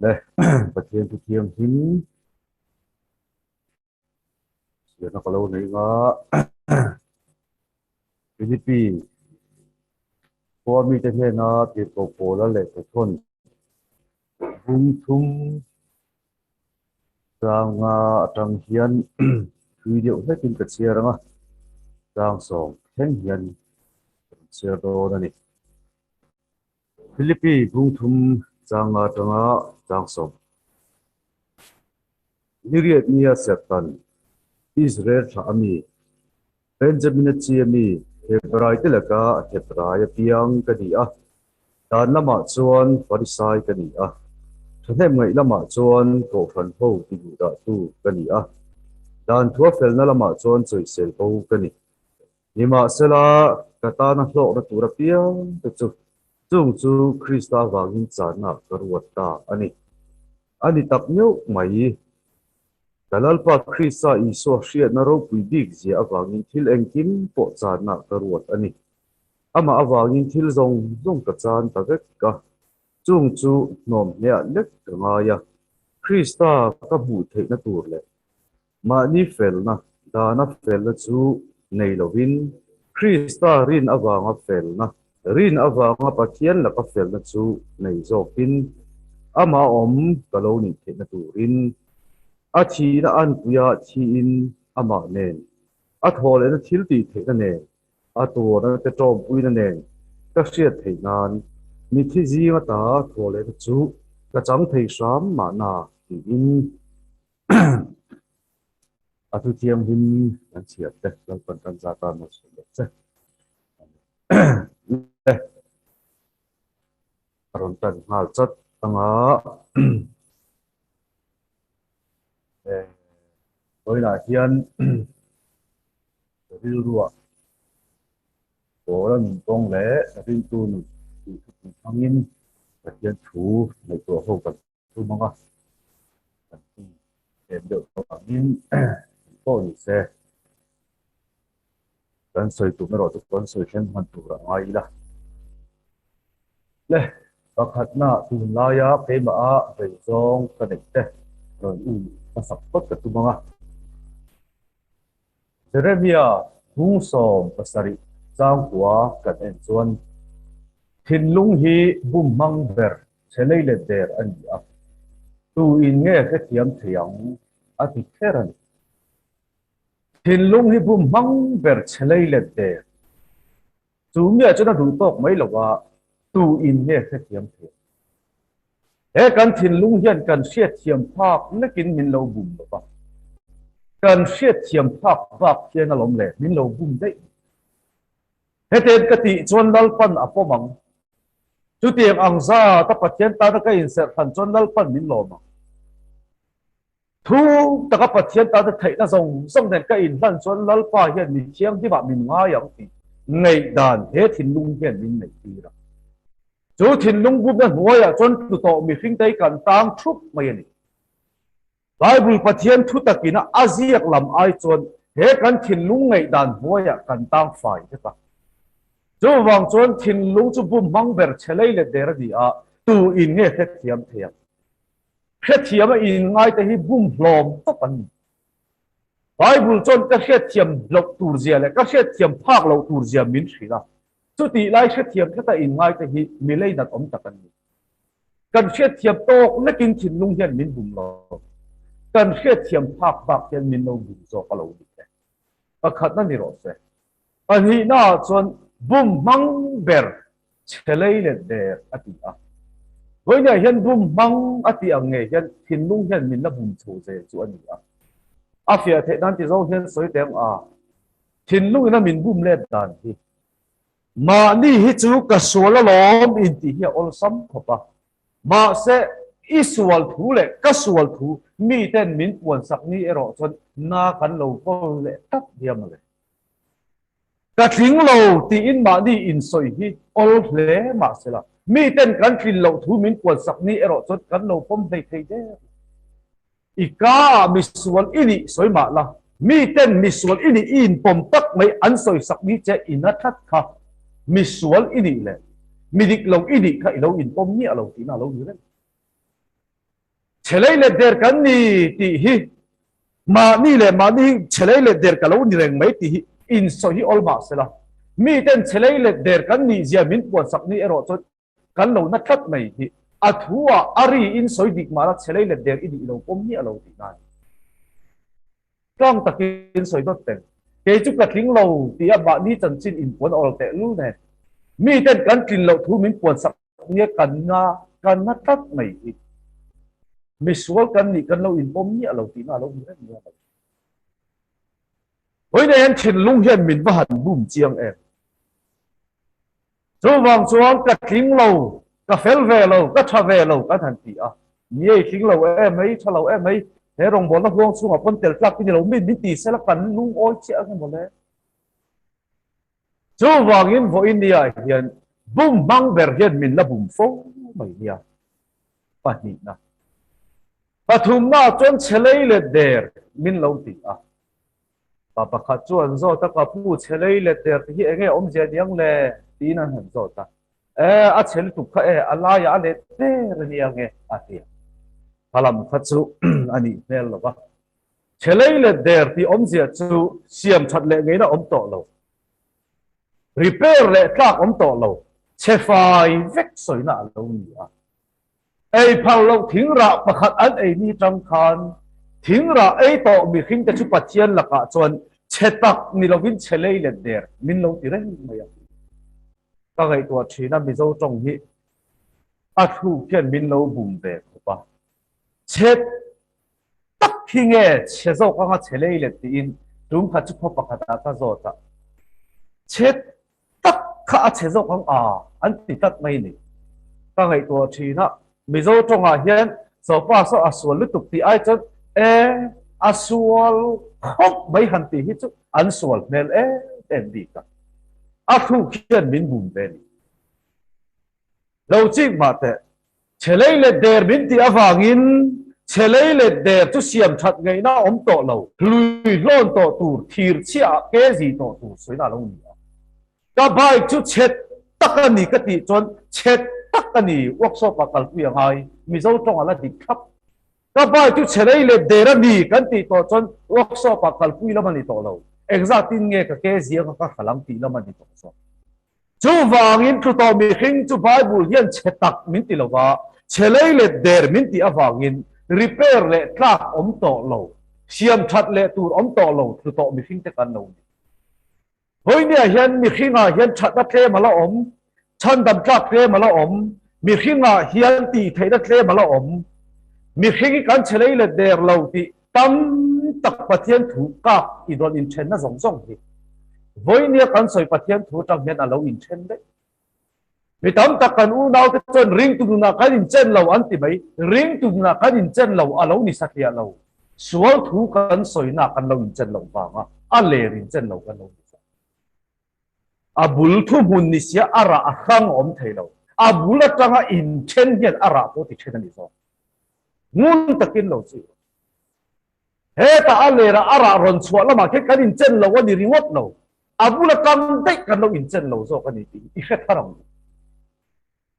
Le Pathian thu thianghlim chhiarna ka lo nei nga Philippi khua mite hnena tirhkoh Paula leh Pathawn bung thum changa atang hian thui deuh hlekin ka chhiar ang a, chang sawm thleng hian ka rawn chhiar dawn a ni. Philippi bung thum changa atanga chang sawm. Niriat nia Serhtan, Israel thlah a mi, Benjamina chi a mi, Hebrai te laka Hebrai a piang ka ni a, dan lamah chuan Farisai ka ni a, thahnem ngaih lamah chuan Kohhran ho tiduhdahtu ka ni a, dan thua felna lamah chuan chawisel bo ka ni. Nimahsela, ka tana hlawkna tur apiang te chu chung chu Krista avangin channa ka ruat ta a ni. A ni tak meuh mai. Ka Lalpa Krista Isua hriatna ropui bik zia avangin thil engkim pawh channa ka ruat a ni. Amah avangin thil zawng zawng ka chan ta vek a, chung chu hnawm hneah lek ka ngai a, Krista ka hmuh theihna tur leh Mahni felna, dana felna chu nei lovin, Krista rin avanga felna, rin avanga Pathian laka felna chu nei zawkin, amah awm ka lo nih theihna turin, a thihna anpuia thiin amah nen, a thawhlehna thil tih theihna nen, a tuarna te tawmpuina nen ka hriat theih nan mithi zinga ta thawhlehna chu ka chang thei hram mahna tiin. A thu thianghlim kan chhiar te Lalpan kan za tan a sawi leh che. Le a rawn tan nghal chat anga vawiinah hian rilruah Pawl a nun kawng leh rintu nun tih thupui hmangin Pathian thu ngaihtuah ho kan Tum anga kan tum em deuh tawh angin pawh ni se kan sawi tum erawh chu kan sawi thleng hman tur a ngai ila. Le pakhatna tunlaia keimaha vei zawng ka neih te rawn u hmasak phawt ka tum anga. Jeremia 77 changkua kan en chuan thinlung hi bum hmang ber Chhe lei let der a ni a, tu in nge hrethiam thei ang a ti kher a ni. Thinlung hi bum hmang ber chhe lei let der. Chu miah chuan a duh tawk mai lo a, tu in nge hrethiam thei ang. He kan thinlung hian kan hriatthiam phak lekin min lo bum lo va, kan hriatthiam phak bak hian alawm le min lo bum daih. Hetiang ka tih chuan Lalpan a pawm ang. Chutiang ang zat a Pathian tana ka inserh hran chuan Lalpan min lawm ang. Thu taka Pathian tana theihna zawng zawng nen ka inhlan chuan Lalpa hian mi thianghlimah min ngai ang tih ngaihdan he thinlung hian min neihtir a. Chu thinlung bumna hnuaiah chuan tlu tawh mihringte hi kan tang thup mai a ni. Bible Pathian thu takin a ziak lam ai chuan he kan thinlung ngaihdan hnuaiah kan tang fai vek a. Chuvang chuan thinlung chu bum hmang ber chhe lei let der a ni a, tu in nge hrethiam thei ang? Hrethiam a inngai te hi bum hlawm tawp an ni. Bible chuan ka hriatthiam loh tur zia leh ka hriatthiam phak loh tur zia min hrilh a, chutih lai hrethiam tlata inngai te hi mi leinat awm tak an ni. Kan hriatthiam tawk lekin thinlung hian min bum lo. Kan hriatthiam phak bak hian min lo bum zawk a lo ni e. Pakhatna ni rawh se. Pahnihnaah chuan bum hmang ber chhe lei let der a ti a. Vawinia hian bum hmang a tih ang ngei hian thinlung hian min la bum chho zel chu a ni a. A fiah theih nan ti zawng hian sawi teh ang a, thinlungin a min bum let dan hi Mahni hi chu ka sual alawm intih hi a awlsam khawp a, mahse i sual thu leh ka sual thu miten min puansak ni erawh chuan na kan lo kawl leh tlat hiam a le. Ka tling lo tiin mahni insawi hi awl hle mahsela miten kan tlin loh thu min puansak ni erawh chuan kan lo pawm hlei thei der lo. I ka ah misual i nih sawi mah la, miten misual i nih i inpawm tak mai an sawisak ni che in a that kha misual i nih leh mi dik lo i nih kha i lo inpawm miah lo tihna a lo ni reng. Chhe lei let der kan ni tih hi mahni leh mahni hi chhe lei let der ka lo ni reng mai tih hi insawi hi awl mah sela, miten chhe lei let der kan nih zia min puansak ni erawh chuan kan lo na tlat mai hi a thu ah a ri in sawi dik mah la chhe lei let der i nih lo pawm miah lo tih na a ni. Tlang takin sawi dawt teng. Kei chu ka tling lo tih a mahni chanchin inpuan awl teh lul nen miten kan tlin loh thu min puansak Nge kan na kan na tlat mai hi misual kan nih kan lo inpawm miah lo tihna a lo ni reng nia. Vawiin hian thinlung hian min va han bum chiang em. Chuvang chuan ka tling lo, ka fel ve lo, ka tha ve lo kan han ti a. Ni ei tling lo em mai, tha lo em mai, he rawngbawlna huang chhungah pawn tel tlak i ni lo, min min ti sela kan lungawi chiah ang emaw le. Chuvangin vawiin nia hian bum hmang ber hian min la bum fo mai nia. Pahnihna. Pathumna chuan chhe lei let der min lo ti a. Pa pakhat chuan zawt a, ka pu chhe lei let der te hi enge awmzia niang le? tiin an han zawt a. E, a chhe lutuk kha e, a laiah a let der ania nge a ti a. Hmalam kha chu a nih hmel lo va. Chhe lei let der tih awmzia chu siam that leh ngeina awm tawh lo, repair leh tlak awm tawh lo, chhe fai vek sawina a lo ni a. Ei phal loh thingrah pakhat an ei ni tang khan thingrah ei tawh mihringte chu Pathian lakah chuan chhe tak ni lovin chhe lei let der min lo ti reng mai a. Ka ngaihtuah thin a Mizo tawng hi a thluk hian min lo bum ve khawp a. Chhe tak hi nge chhe zawk anga chhe lei let tiin tum khat chu khaw pakhatah ka zawt a, chhe tak kha a chhe zawk ang a an ti tlat mai ni. Ka ngaihtuah thin a, Mizo tawngah hian Zopa saw a sual lutuk tih ai chuan e a sual khawp mai han tih hi chu an sual hmel em em bik a, a thluk hian min bum ve ni. Lo chik mah teh. Chhe lei let der min tih avangin chhe lei let der chu siam that ngaihna a awm tawh lo. Hlui hlawn tawh tur, thir chhiah ke zi tawh tur sawina a lo ni a. Ka bike chu chhe tak a ni ka tih chuan chhe tak a ni, workshop ah kalpui a ngai, Mizo tawng a la dik thlap. Ka bike chu chhe lei let der a ni kan tih tawh chuan workshop ah kalpui lam a ni tawh lo. Engzatin nge ka ke ziang a ka hralang tih lam a ni tawh zawk. Chuvangin thu tawh mihring chu Bible hian chhe tak min ti lova, chhe lei let der min tih avangin repair leh tlak awm tawh lo, siam that leh tur awm tawh lo thu tawh mihring te kan lo ni. Vawinia hian mihringah hian thatna tlem a la awm, chhandam tlak tlem a la awm, mihringah hian tih theihna tlem a la awm. Mihring hi kan chhe lei let der lo tih Tam tak Pathian thu kak i dawn inthenna zawng zawng hi vawinia kan sawi Pathian thu atang hian a lo inthen daih. Mi tam tak kan unaute chuan ringtu nunah kan inchen lo an ti mai, ringtu nunah kan inchen lo a lo ni satliah lo, sual thu kan sawina kan lo inchen loh vanga a ler inchen lo kan lo ni zawk. A bul thuhmun ni sia a rah a hrang a awm thei lo, a bul atanga inthen hian a rah pawh ti then a ni zawk. Ngun takin lo chu. Hetah a lerah a rah rawn chhuah lamah khian kan inchen lo a ni ringawt lo. A bula kam daih kan lo inchen lo zawk a ni tih i hre thar ang u.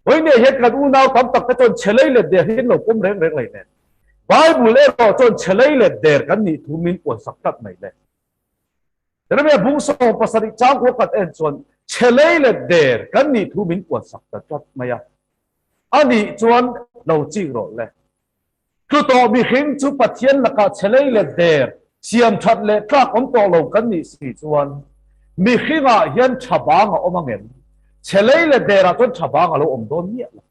Vawinia hian kan unau tam tak te chuan chhe lei let der hi an lo pawm reng reng lei nen. Bible erawh chuan chhe lei let der kan nih thu min puansak tlat mai le. Jeremia bung 70 chang kua khat en chuan chhe lei let der kan nih thu min puansak ta tlat mai a. A nih chuan lo chik rawh le. Tlu tawh mihring chu Pathian lakah chhe lei let der, siam that leh tlak awm tawh lo kan nih si chuan mihringah hian tha bang a awm angem? Chhe lei let derah chuan tha bang a lo awm dawn miah lo.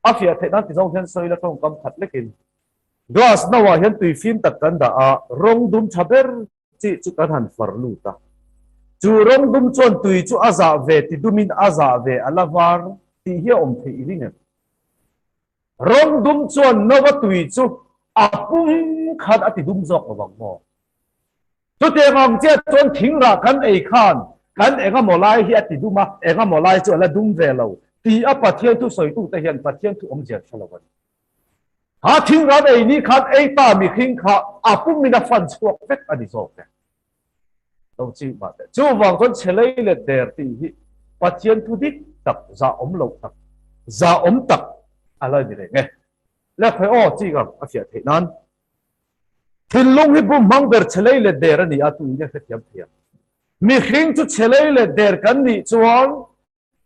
A fiah theih nan ti zawng hian sawi la tawngkam khat lekin glass no ah hian tui fim tak kan dah a, rawng dum tha ber chi chu kan han far lut a. Chu rawng dum chuan tui chu a zah ve ti dumin a zah ve a la var tih hi a awm theih i ring em? Rawng dum chuan nova tui chu a pum khan a ti dum zawk lo vang maw? Chutiang ang chiah chuan thingrah kan ei khan kan engemaw lai hi a ti dum a, engemaw lai chu a la dum ve lo tih a Pathian thu sawitute hian Pathian thu awmzia hre lo a ni. Kha thingrah ei ni khan ei ta mihring kha a pumin a fan chhuak vek a ni zawk e. Lo chik mah teh. Chuvang chuan chhe lei let der tih hi Pathian thu dik tak, zah awm lo tak, zah awm tak a la ni reng e. Le khawi aw chi ka a fiah theih nan. Thinlung hi bum hmang ber che lei leh der a ni a, tu in a hrethiam thei ang. Mihring chu che lei leh der kan nih chuan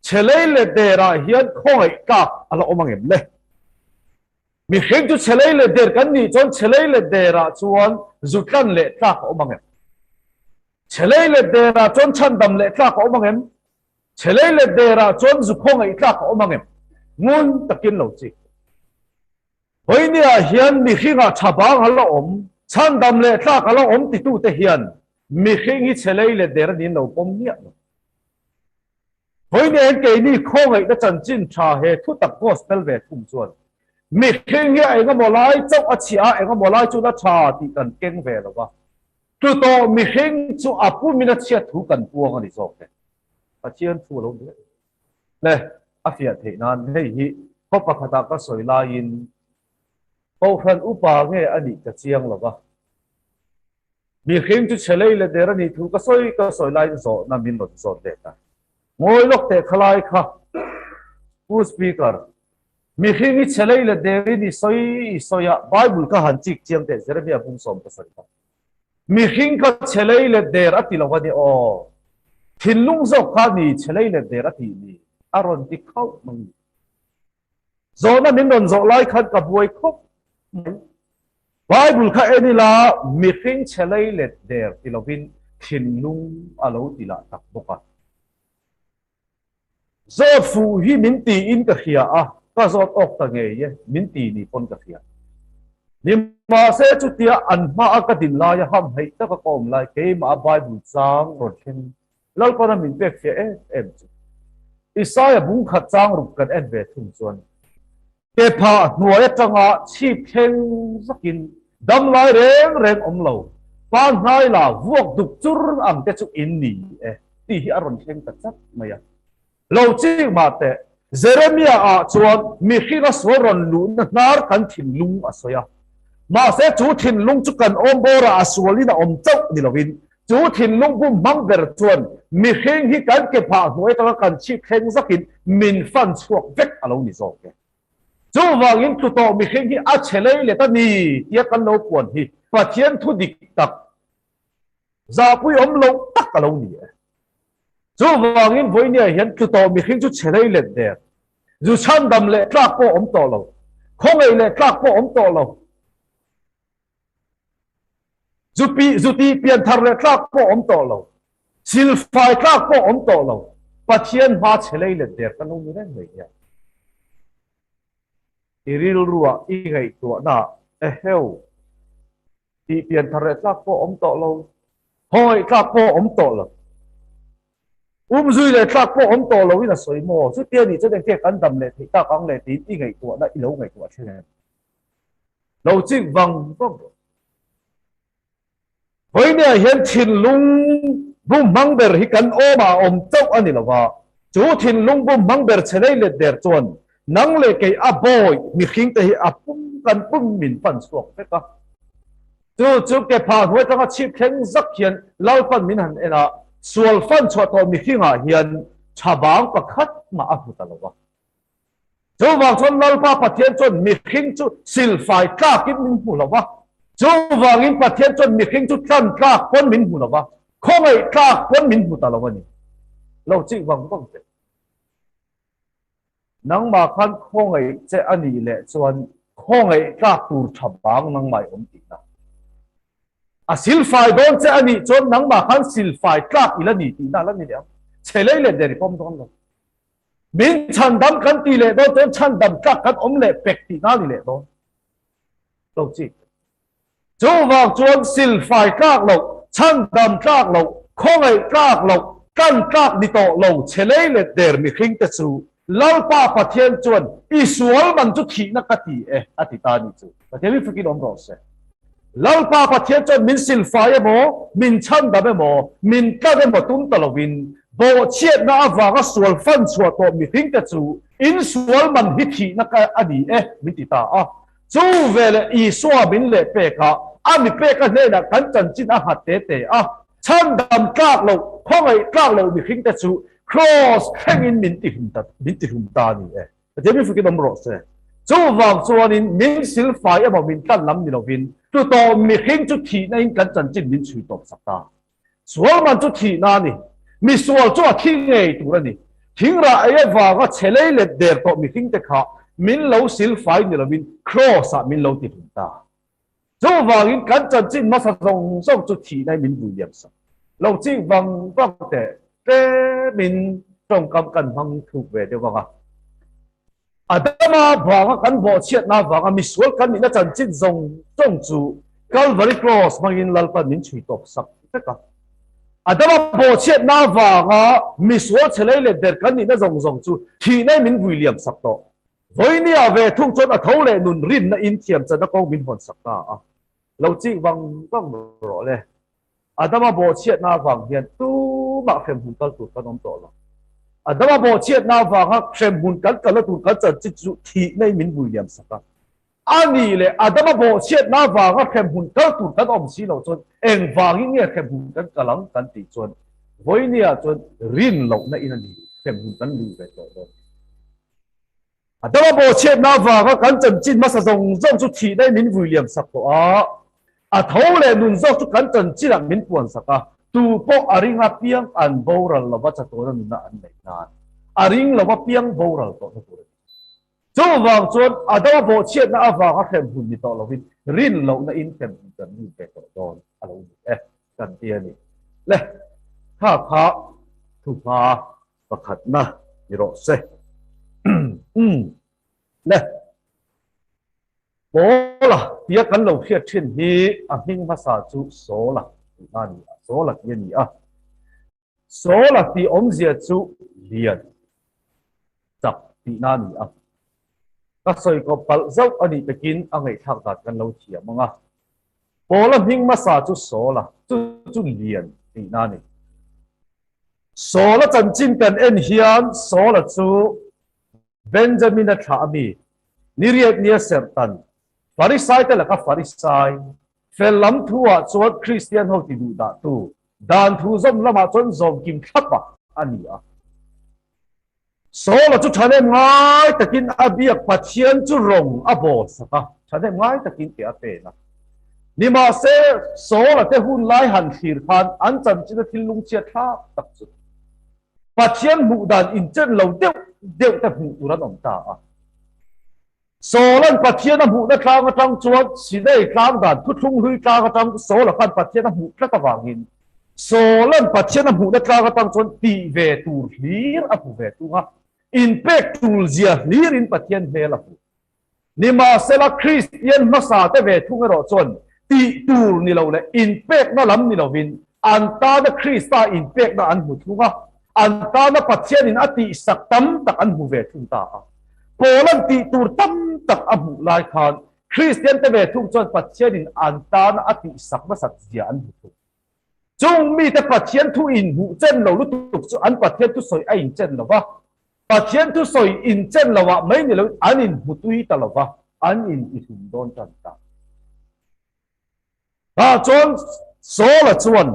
che lei leh derah hian khawngaih tlak a la awm ang em le? Mihring chu che lei leh der kan nih chuan che lei leh derah chuan zu tlan leh tlak a awm ang em? Che lei leh derah chuan chhandam leh tlak a awm ang em? Che lei leh derah chuan zu khawngaih tlak a awm ang em? Ngun takin lo chik. Vawinia hian mihringah tha bang a la awm, chhandam leh tlak a la awm titute hian mihring hi che lei leh der niin lo pawm miah lo. Vawinia hian keini khawngaihna chanchin tha he thutak gospel ve thung chuan mihring hi a engemaw lai chauh a chhia a, engemaw lai chu la tha tih kan keng ve lo va, tlu tawh mihring chu a pumin a chhiat thu kan puang a ni zawk e. Pathian thu a lo ni reng. Le, a fiah theih nan hei hi khaw pakhatah ka sawi laiin Kohhran upa nge a nih ka chiang lo va. Mihring chu chhe lei leh der a nih thu ka sawi ka sawi laiin zawhna min rawn zawt let a. Ngawi lawk teh khalai kha Pu Speaker, mihring hi chhe lei leh derin i sawi i sawi a, Bible kha han chik chiang teh Jeremiah bung 17 kha. Mihring kha chhe lei let der a ti lo a ni aw. Thinlung zawk kha ni chhe lei let der a tih ni a rawn ti khauh mai ni. Zawhna min rawn zawh lai khan ka buai khawp mai. Bible kha en ila mihring chhe lei let der ti lovin thinlung a lo ti lah tak bawk a. Zawt fuh hi min tiin ka hria a, ka zawt awk ta ngei e, min ti ni pawn ka hria. Nimahse chutia an hmaa ka din laia hamhaih taka ka awm lai keimaha Bible chang rawn thleng Lalpana min pek fiah em em chu. Isaia bung khat chang ruk kan en ve thung chuan Kepha hnuai atanga chhip thleng zakin dam lai reng reng awm lo, pa hnai la vuak duk chur ang te chu in ni e tih hi a rawn thleng ta chat mai a. Lo chik mah teh, Jeremia ah chuan mihring a sual rawn luhna hnar kan thinlung a sawi a. Mahse chu thinlung chu kan awm bawrah a sualin a awm chauh ni lovin chu thinlung bum hmang ber chuan mihring hi kan ke phah hnuai atanga kan chhip thleng zakin min fan chhuak vek a lo ni zawk e. Chuvangin tlu tawh mihring hi a chhe lei let a ni tia kan lo puan hi Pathian thu dik tak zahpui awm loh tak a lo ni e. Chuvangin vawinia hian tlu tawh mihring chu chhe lei let der, zu chhandam leh tlak pawh awm tawh lo, khawngaih leh tlak pawh awm tawh lo, Zupi, zuti pianthar leh tlak pawh awm tawh lo, silfai tlak pawh awm tawh lo, Pathian hma chhe lei let der kan lo ni reng mai hian. I rilruah i ngaihtuahna eheu tih pianthar leh tlak pawh awm tawh lo, khawngaih tlak pawh awm tawh lo, umzui leh tlak pawh awm tawh loin a sawi maw? Chutia nih chuan engtiang kan dam leh theih tak ang le tiin i ngaihtuahna i lo ngaihtuah thin em? Lo chik vang vang rawh. Vawinia hian thinlung bum hmang ber hi kan awmah a awm chauh a ni lo va, chu thinlung bum hmang ber che lei let der chuan nang leh kei a bawi mihringte hi a pum kan pum min pan chhuak vek a. Chu chu ke phah hnuai tanga chhip thleng zak hian Lalpan min han en a, sual fan chhuah tawh mihringah hian tha bang pakhat mah a hmu ta lo va. Chuvang chuan Lalpa Pathian chuan mihring chu silfai tlakin min hmu lo va. Chuvangin Pathian chuan mihring chu tlan tlak pawn min hmu lo va, khawngaih tlak pawn min hmu ta lo a ni. Lo chih vang vang teh. Nangmah khan khawngaih che a nih leh chuan khawngaih tlak tur tha bang nangmah i awm tihna. A silfai dawn che a nih chuan nangmah khan silfai tlak i la ni tihna a la ni leh ang. Chhe lei leh der i pawm dawn lo. Min chhandam kan tih leh dawn chuan chhandam tlak kan awm leh pek tih na ni leh dawn lo chi. Chuvang chuan silfai tlak loh, chhandam tlak loh, khawngaih tlak loh, tlan tlak ni tawh lo chhe lei let der mihring te chu Lalpa Pathian chuan i sual man chu thihna ka ti e a ti ta ni chu. Pathian hi fakin awm rawh se. Lalpa Pathian chuan min silfai emaw, min chhandam emaw, min tlan emaw tum ta lovin Bawhchhiatna avanga sual fan chhuah tawh mihringte chu in sual man hi thihna ka a ni e, min ti ta a. Chu veleh Isua min leh pek a, a mi peka hnenah kan chanchin a nghat te te a. Chhandam tlak loh, khawngaih tlak loh mihringte chu Kraws thlengin min ti hlum ta, min ti hlum ta a ni e. Pathian mi fukin awm rawh se. Chuvang chuanin min silfai emaw min tlan lam ni lovin tu tawh mihring chu thihna in kan chanchin min chhui tawp sak ta. Sual man chu thihna a ni. Misual chu a thi ngei tur a ni. Thingrah ei avanga chhe lei let der tawh mihring te kha min lo silfai ni lovin Kraws ah min lo ti hlum ta. Chuvangin kan chanchin hmasa zawng zawng chu thihna in min vui liam sak. Lo chik vang vang teh tlemin tawngkam kan hmang thluk ve deuh ang a. Adama vanga kan bawhchhiatna avanga misual kan nihna chanchin zawng zawng chu Calvary Cross hmangin Lalpan min chhui tawp sak vek a. Adama bawhchhiatna avanga misual chhe lei let der kan nihna zawng zawng chu thihna in min vui liam sak tawh. Vawinia ve thung chuan a tho leh nun rinna in thiam channa kawng min hawn sak ta a. Lo chik vang vang rawh le. Adama bawhchhiatna avang hian tumah hremhmun kal tur kan awm tawh lo. Adama bawhchhiatna avanga hremhmun kan kalna tur kan chanchin chu thihna in min vui liam sak a. A nih leh Adama bawhchhiatna avanga hremhmun kal tur kan awm si loh chuan engvangin nge hremhmun kan kal ang kan tih chuan vawinia chuan rin lohna in a ni hremhmun kan luh ve tawh dawn. Adama bawhchhiatna avanga kan chanchin hmasa zawng zawng chu thihna in min vui liam sak tawh a, a tho leh nun zawk chu kan chanchinah min puan sak a, tu pawh a ring apiang an boral lova chatuana nunna an neih nan a ring lova piang boral tawhna tur a ni. Chuvang chuan Adama bawhchhiatna avanga hremhmun ni tawh lovin rin lohna in hremhmun kan lut ve tawh dawn a lo ni e kan ti a ni. Le, kha kha thuhma Pakhatna ni rawh se. Umm. Le. Paula tia kan lo hriat thin hi a hming hmasa chu Saula tih a ni a, Saula tih a ni a. Saula tih awmzia chu lian, chak tihna a ni a. Ka sawi kawp palh zauh a nih takin a ngaihthlak dan kan lo thiam ang a. Paula hming hmasa chu Saula, chu chu lian tihna a ni. Saula chanchin kan en hian Saula chu Benjamin-a thlah a mi, niriat nia serhtan, Farisai-te laka Farisai, fel lam thu-ah chuan Kristian ho ti duh dahtu, dan thu zawm lamah chuan zawmkim thlapa a ni a. Saula chu thahnem ngai takin a biak Pathian chu rawng a bawl sak a, thahnem ngai takin ke a pen a. Nimahse, Saula te hun lai han thlir khan an chanchina thil lungchhiat thlak tak chu Pathian hmuh dan inchen lo deuh deuh te hmuh tur an awm ta a. Saula'n Pathian a hmuhna tlang atang chuan Sinai tlang dan thuthlung hlui tlang atang Saula khan Pathian a hmuh tlat avangin Saula'n Pathian a hmuhna tlang atang chuan tih ve tur hlir a hmu ve tung a, inpek tul zia hlirin Pathian hmel a hmu. Nimahsela Kristian hmasa te ve thung erawh chuan tih tur ni lo leh inpekna lam ni lovin an tana Krista inpekna an hmu thung a, an tana Pathianin a tihsak tam tak an hmu ve thung ta a. Paula'n tih tur tam tak a hmuh lai khan Kristiante ve thung chuan Pathianin an tana a tihsak hmasat zia an hmu thung. Chung mite Pathian thu inhmuh chen lo lutuk chu an Pathian thusawi a inchen lo va, Pathian thusawi inchen loah mai ni loin an inhmu tui ta lo va, an intihlum dawn tan ta. Tah chuan Saula chuan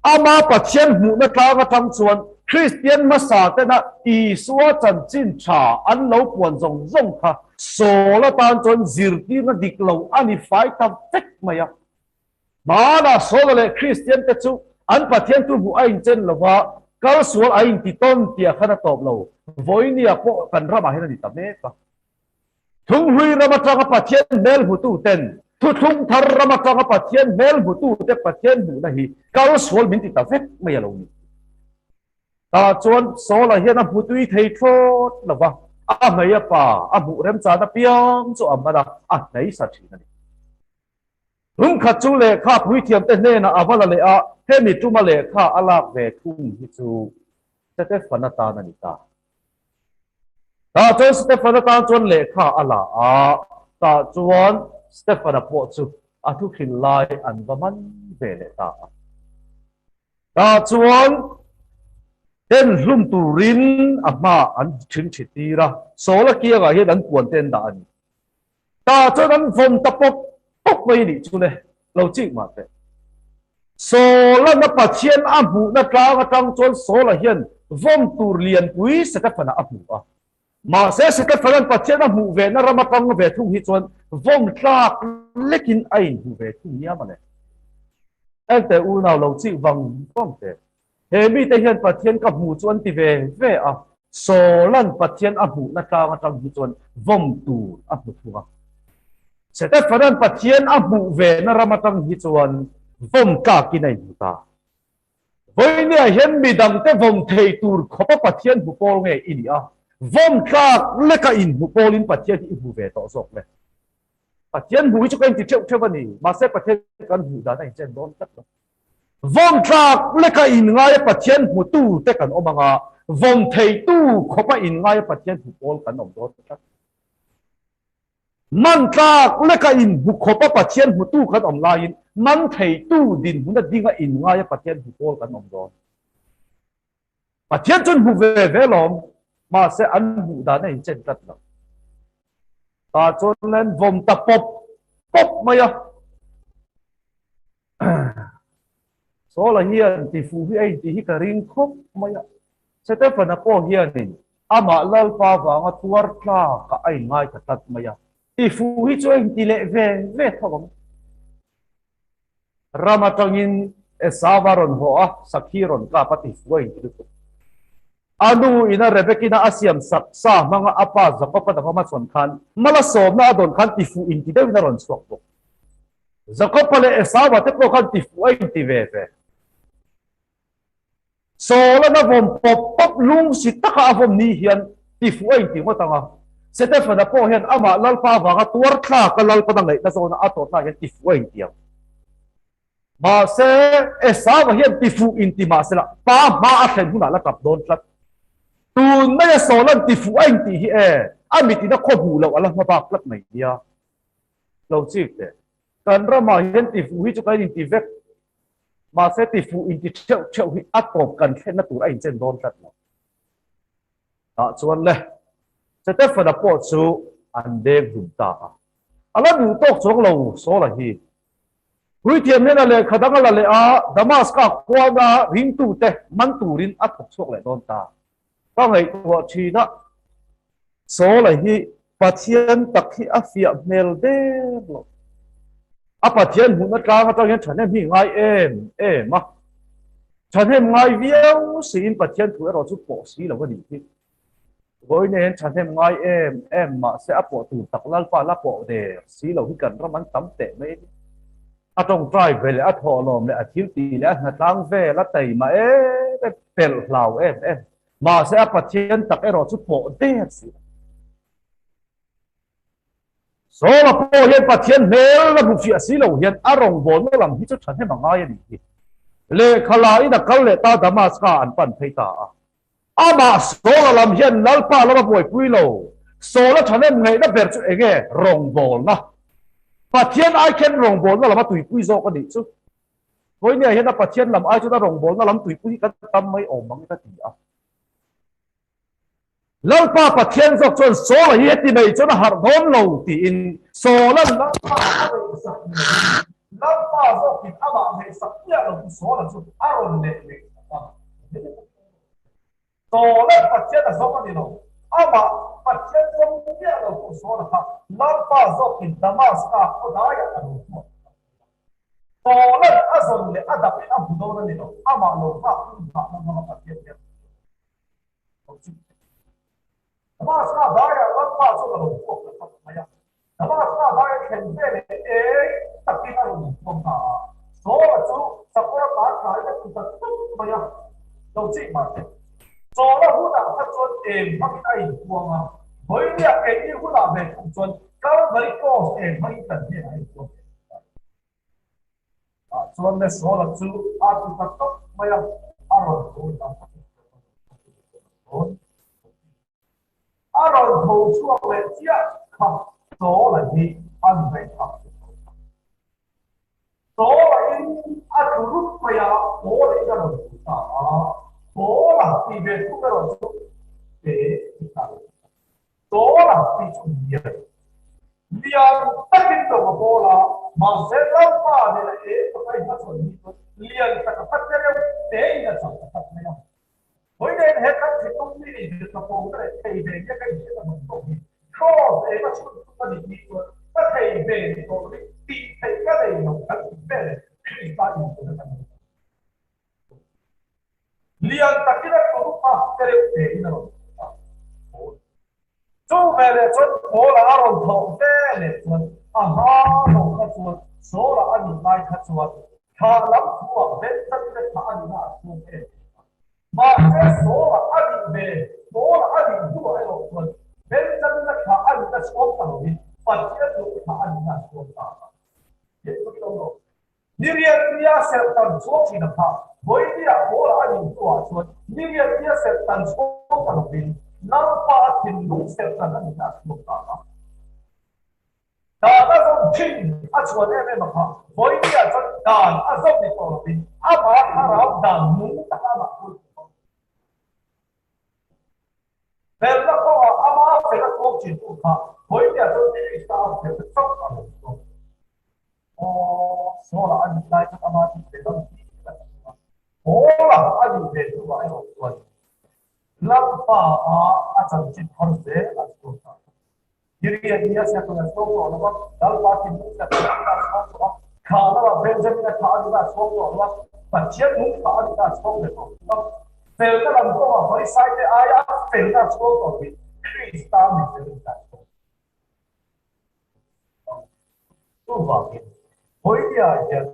ama Pathian hmuhna tlang atang chuan Kristian hmasa tena Isua chanchin tha an lo puan zawng zawng kha Saula tan chuan zirtirna dik lo a ni fai ta vek mai a. Hmanah Saula leh Kristian te chu an Pathian thu hmuh a inchen lo va, kal sual a inti tawn tia khan a tawp lo. Vawinia pawh kan ramah hian a ni ta mek a. Thunghlui ram atanga Pathian hmel hmututen Thuthlung thar ram atanga Pathian hmel hmutute Pathian hmuhna hi kal sual min ti ta vek mai a lo ni. Tah chuan Saula hian a hmutui thei thlawt lo va, a hmei a pa a hmuh remchan apiang chu a man a, a hnei sa thin a ni. Tumkhat chu lehkha puithiamte hnenah a va la leh a, hemi tuma lehkha a lak ve thung hi chu Stefan atan a ni ta. Tah chuan Stefan atan chuan lehkha a la a, tah chuan Stefan-a pawh chu a thuhrilh lai an va man ve leh ta a. Tah chuan ten hlum turin a hmaah an ṭhingṭhi tir a, Saula kiangah hian an puan te an dah a ni. Tah chuan an vawm ta pawp pawp mai nih chu le, lo chik mah teh. Sawlana Pathian a hmuhna tlang atang chuan Sawla hian vawm tur lianpui Setefana a hmu a. Mahse Setefana'n Pathian a hmuh ve na ram atang ve thung hi chuan vawm tlak lekin a inhmu ve thung nia mawle. Ente unau lo chih vang vang teh. He mite hian Pathian ka hmu chu an ti ve ve a, Saula'n Pathian a hmuhna tlang atang hi chuan vawm tur a hmu thung a. Setefana'n Pathian a hmuh ve na ram atang hi chuan vawm tlakin a inhmu ta. Vawinia hian midangte vawm thei tur khawpa Pathian hmu pawl nge i nih a, vawm tlak leka inhmu pawlin Pathian hi i hmu ve tawh zawk le? Pathian hmuh hi chu ka inti theuh theuh a ni, mahse Pathian kan hmuh dan a inchen dawn tlat lo. Vawm tlak leka inngaia Pathian hmutu te kan awm ang a, vawm theitu khawpa inngaia Pathian hmu pawl kan awm dawn tlat. Man tlak leka inhmu khawpa Pathian hmutu kan awm laiin man theitu dinhmuna dinga inngaia Pathian hmu pawl kan awm dawn. Pathian chuan hmu ve ve lawm, mahse an hmuh dan a inchen tlat lo. Tah chuan an vawm ta pawp pawp mai a. Saula hian tifuh hi a intih hi ka ring khawp mai a. Setefana pawh hianin amah Lalpa vanga tuar tlakah a inngai ta tlat mai a. Tifuh hi chu a inti leh ve ve tho ang. Ram atangin Esava rawn haw a, sakhi rawn kap a tifuh a inti lutuk. A nu ina Rebekina a siam sak sa hmanga a pa Jakob-a dangawm a chhawn khan malsawmna a dawn khan tifuh inti deuhin a rawn chhuak bawk. Jakob-a leh Esau-a te pawh khan tifuh a inti ve ve. Saul-an a vawm pawp pawp lung si taka a vawm ni hian tifuh a inti ngawt ang a. Setefana pawh hian amah Lalpa avanga tuar thlaka Lalpan a ngaihna zawna a tawrhna hian tifuh a inti ang. Mahse, Esau-a hian tifuh inti mahsela pa hma a thlen hunah la tap dawn tlat. Tun maia Saul-a'n tifuh a intih hi e, a mitin a khaw hmuh loh a la hma bak tlat mai nia. Lo chik teh. Kan ramah hian tifuh hi chu kan inti vek. Mahse, tifuh inti theuh theuh hi a tawp kan thlenna tur a inchen dawn tlat lo. Tah chuan le, Setefana pawh chu an deng hlum ta a. A la duh tawk chuang lo Saul-a hi. Puithiam hian a lehkha dang a la leh a, Damaska khuana ringtute man turin a thawk chhuak leh dawn ta. Ka ngaihtuah thin a, Saul-a hi Pathian tak hi a fiah hmel der lo. A Pathian hmuhna tlang atang hian thahnem hi ngai em em a. Thahnem ngai viau siin Pathian thu erawh chu pawh si lo a nih hi. Vawiin hian thahnem ngai em em mahse a pawh tur tak Lalpa la pawh der si lo hi kan ram an tam teh mai a ni. A tawngtai ve leh a thawhlawm leh a thil tih leh a hnatlang vel a taima em em, pelh hlau em em. Mahse a Pathian tak erawh chu pawh der si lo. Saula pawh hian Pathian hmel la hmu fiah si lo hian a rawngbawlna lam hi chu thahnem a ngai a nih hi. Lehkha la in a kal leh ta Damaska an pan phei ta a. Amah Saula lam hian Lalpa lam a buaipui lo. Saula thahnem ngaihna ber chu eng nge? Rawngbawlna. Pathian ai khian rawngbawlna lam a tuipui zawk a nih chu. Vawinia hian a Pathian lam ai chuan a rawngbawlna lam tuipui hi kan tam mai awm ang ka ti a. Lalpa Pathian zawk chuan Saula hi heti mai chuan a harh dawn lo tiin Saula'n Lalpa a ngaihsak ni lovin Lalpa zawkin amah ngaihsak miah lo chu Saula chu a rawn leh ngaihsak a. Saula'n Pathian a zawng a ni lo. Amah Pathian zawng miah lo tu Saula kha Lalpa zawkin Damaska khawdaiah a lo hmuak a. Saula'n a zawn leh a dapin a hmu dawn a ni lo. Amah lo nghak hun nghahna hmanga Pathian hian Damaska daiah Lalpa chuan a lo hmuak ta tlat mai a. Damaska daia thlen ve leh eng takin a rawn inpuang ta a. Saula chu sakawr a tan tlai a ti ta tlat mai a. Lo chih mahse, Saula hunah kha chuan eng hmangin a inpuang a, vawinia keini hunah ve thung chuan Kalvari Cross eng hmangin kan hnenah a inpuang ve thung ta. Tah chuan le Saula chu a ti ta tawp mai a, a rawn tho leh a, a rawn tho chhuak leh chiah kha Saula hi a ngaihthak chu tho ta. Saula in a tlu rut mai a, Paula in a rawn tlu ta a, Paula tih ve thung erawh chu te ti ta lo. Saula tih chu lian lian takin lo a bawl a, mahse Lalpa nena eng taka i hmachhawn hi chuan lian tak a khat te reuh tein a chak a khat mai a. Vawiin he kan thinlung mi nih zir ka pawng ka leh thei ve nge ka inhriat a nawm tawh hi. Kraws eng a chhun chu ka nih ni chuan ka thei ve ni tawh lovin tih theih ka nei lo kan tih vel leh Krista inpuna kan nei tawh. Lian takin a thu a te reuh te in a rawn thawk a. Chu veleh chuan Paula a rawn thawh veleh chuan a hma lo kha chuan Saula a nih lai kha chuan thlah lam thuah Benjamin-a thlah a nihna a chhung em em a. Mahse Saula a nih ve, Paula a nih hnuah erawh chuan Benjamin-a thlah a nihna chhuak ta loin Pathian duh thlah a nihna a chhuak ta a. Hei chu i lo rawh. Ni riat nia serh tan chhuak thin a phah. Vawinia Paula a nih hnuah chuan ni riat nia serh tan chhuak ta lovin Lalpa a thinlung serh tan a nihna a chhuak ta a. Dan a zawm thin a chhuan em em a phah. Vawinia chuan dan a zawm ni tawh lovin amah thlarau dan nung taka amah pui tawh a. Felna kawngah ama fel a chhuak thin tu kha vawinia chuan Krista a felna chauh a lo chhuak. Aw, Saula a nih lai chuan ama tih ve lam hi a ti a. Paula a nih ve hnuah erawh chuan Lalpa a a chanchin thar zel a chhuak ta. Gilead nia siakna a chhuak tawh lo va, Lalpa thinlung siakna a chhuak tawh a, thla lamah Benjamin a thlah a nihna a chhuak tawh lo va, Pathian nung thlah a nihna a chhuak ve tawh lo va, felna lam kawngah Farisaite aia felna a chhuak tawh tih Krista mi fel a nihna a chhuak tawh. Chuvangin, Vawinia hian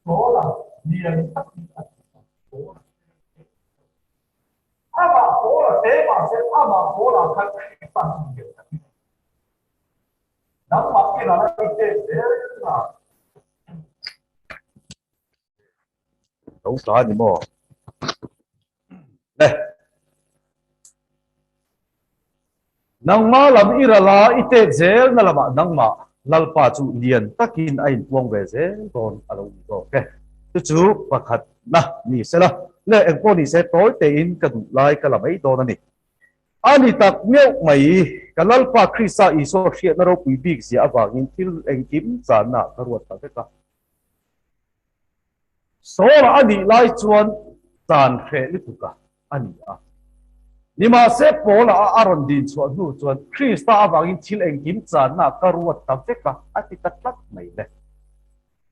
Paula lian takin a ti a, Paula Amah Paula te mahse amah Paula khan Krista chu lian takin a ti. Nangmah i ral a i pek zel na. Lo tla ni maw? Le. Nangmah lam i ral a, i tet zel na lamah nangmah Lalpa chu lian takin a inpuang ve zel dawn a lo ni zawk e. Chu chu pakhatna ni sela, le engpawh ni se tawi tein ka duh lai ka la mai dawn a ni. A ni tak meuh mai, ka Lalpa Krista Isua hriatna ropui bik zia avangin thil engkim channa ka ruat ta vek a. Saula a nih lai chuan tan hreh lutuk a a ni a. Nimahse, Paula a a rawn din chhuah hnu chuan Krista avangin thil engkim channa ka ruat ta vek a, a ti ta tlat mai le.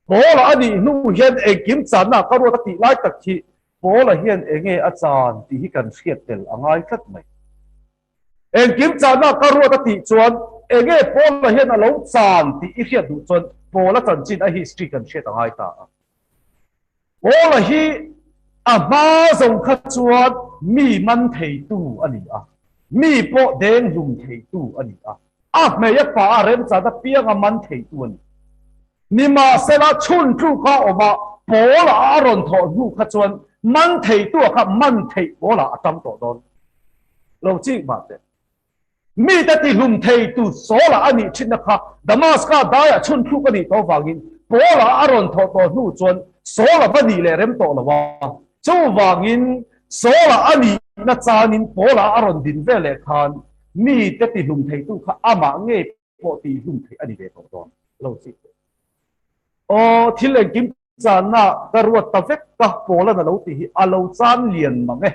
Paula a nih hnu hian engkim channa ka ruat a tih lai tak hi Paula hian enge a chan tih hi kan hriat tel a ngai tlat mai. Engkim chahna ka ruat a tih chuan enge Paula hian a lo chan tih i hriat duh chuan Paula chanchin a history kan hriat a ngai ta a. Paula hi a hma zawng kha chuan mi man theitu a ni a, mi pawh deng hlum theitu a ni a, a hmei a pa a remchana pianga man theitu a ni. Nimahsela chhun tluka awm a Paula a rawn thawh hnu kha chuan man theitu kha man theih Paula a tang tawh dawn lo chik mah teh. Mite tihlum theitu Saula a nih thinna kha Damaska daiah chhun thluk a nih tawh vangin Paula a rawn thawh tawh hnu chuan Saula va nih leh rem tawh lo a. Chuvangin Saula a nihna chanin Paula a rawn din veleh khan mite tihlum theitu kha amah ngei pawh tihhlum theih a ni ve tawh dawn lo chik teh. Aw, thil engkim channa ka ruat ta vek ka Paula'n a lo ti hi a lo chan lian mang e.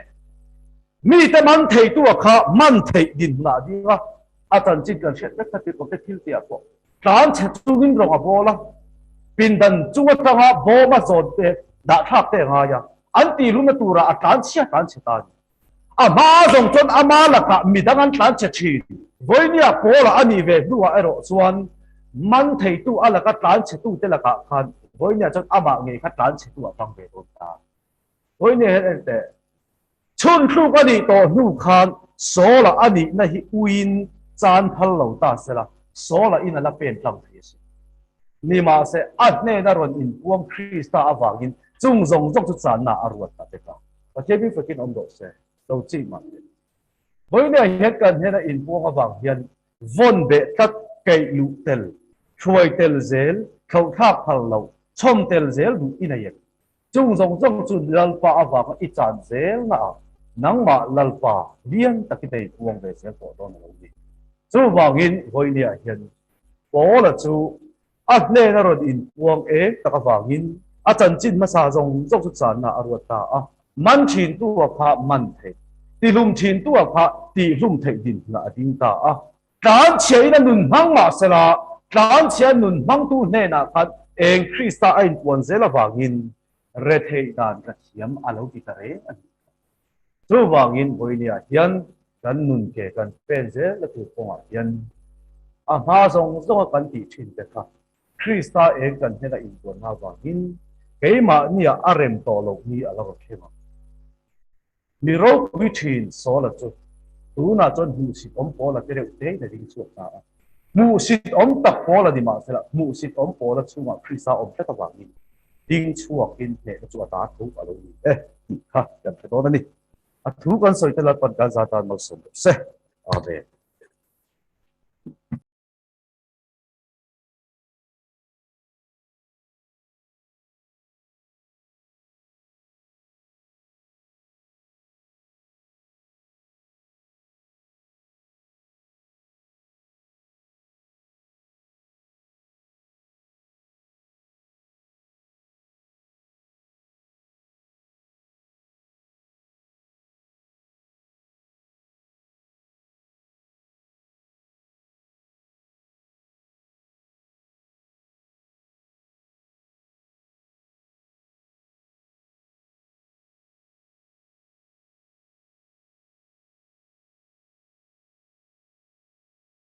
Mite man theitu a kha man theih dinhmunah a ding a, a chanchin kan hriat vek kha tirhkoh te thil tihah pawh tlan chhe chungin rawng a bawl a, pindan chung atanga bawm a zawn te dah thlak te a ngai a, an tihhlumna turah a tlan chhia tlan chhe ta a ni. A hma zawng chuan ama lakah midang an tlan che thin. Vawinia Paula a nih ve hnuah erawh chuan man theitu a laka tlan chhetute lakah khan Vawinia chuan amah ngei kha tlan chhetu a hmang ve dawn ta. Vawinia hian en teh, chhun thluk a nih tawh hnu khan Saula a nihna hi uiin chan phal lo ta sela, Saula in a la pen tlang thei a si. Nimahse, a hnena rawn inpuang Krista avangin chung zawng zawng chu channa a ruat ta vek a. Pathian min fakin awm rawh se, lo chih mah teh. Vawinia hian kan hnena inpuang avang hian vawn beh tlat, keih luh tel, hruai tel zel, thlauhthlak phal loh, chhawm tel zel duh i nei em? Chung zawng zawng chu Lalpa avanga i chan zel naah nangmah Lalpa lian takin a inpuang ve zel tawh dawn a lo ni. Chuvangin vawinia hian Paula chu A hnena rawn inpuang eng tak avangin a chanchin hmasa zawng zawng chu channa a ruat ta a. Man thin tu a kha man theih, tihlum thin tu a kha tihhlum theih dinhmunah a ding ta a. Tlanchhia in a nun hmang mah sela, tlanchhia nun hmangtu hnenah khan eng Krista a inpuan zel avangin retheih dan ka thiam a lo ti ta reng a ni. Chuvangin vawinia hian kan nun ke kan pen zel na tur kawngah hian a hma zawng zawnga kan tih thin te kha Krista eng kan hnena inbuanna avangin keimahnia a rem tawh loh ni a la rawn thleng ang. Mi ropui thin Saula chu tunah chuan hmuhsit awm pawl a ti reuh te in a ding chhuak ta a. Hmuhsit awm tak pawl a ni mahsela hmuhsit awm pawla chhungah Krista awm tlat avangin ding chhuakin hnehna chu a ta tho a lo ni e tih kha kan hre dawn a ni. A thu kan sawi te Lalpan kan za tan malsawm rawh se. Amen.